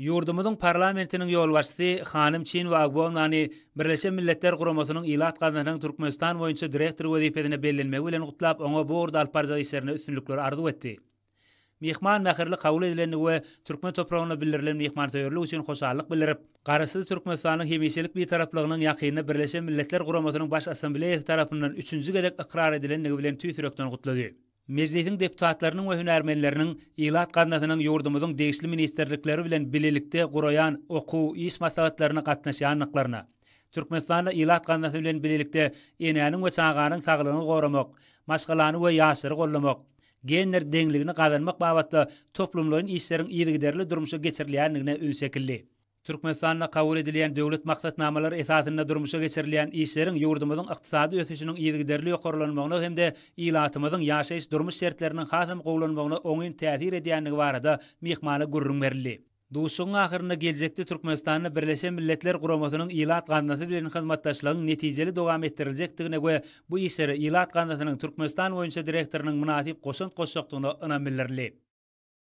Ýurdumyzyň parlamentiniň ýolbaşçysy hanym Çinwa Agbonlany Birleşen Milletler Guramasynyň Ilat gaznasynyň Türkmenistan boýunça direktory wezipesine bellenmegi bilen gutlap, oňa bu ugurda alyp barjak işlerinde üstünlikleri arzuw etdi. Myhman mähirli kabul edilendigi we türkmen topragyna bildirilen myhmansöýerlik üçin hoşallyk bildirip, Garaşsyz Türkmenistanyň hemişelik Bitaraplygynyň ýakynda Birleşen Milletler Guramasynyň Baş Assambleýasy tarapyndan üçünji gezek ykrar edilendigi bilen tüýs ýürekden gutlady. Mejlisiň deputatlarynyň we hünärmenleriniň Ilat gaznasynyň ýurdumyzyň degişli ministrlikleri bilen bilelikde guraýan okuw, iş maslahatlaryna gatnaşýandyklaryna, Türkmenistanda Ilat gaznasy bilen bilelikde enäniň we çaganyň saglygyny goramak, maşgalany we ýaşlary goldamak, gender deňligini gazanmak babatda toplumlaýyn işleriň yzygiderli durmuşa geçirilýändigine üns çekildi. Türkmenistanda kabul edilýän döwlet maksatnamalary esasynda durmuşa geçirilýän işleriň ýurdumyzyň ykdysady ösüşiniň yzygiderli ýokarlanmagyna hem-de ilatymyzyň ýaşaýyş-durmuş şertleriniň hasam gowulanmagyna oňyn täsir edýändigi barada myhmana gürrüň berildi. Duşuşygyň ahyrynda geljekde Türkmenistanda Birleşen Milletler Guramasynyň Ilat gaznasy bilen hyzmatdaşlygyň netijeli dowam etdiriljekdigine we bu işlere Ilat gaznasynyň Türkmenistan boýunça direktorynyň mynasyp goşant goşjakdygyna ynam bildirildi.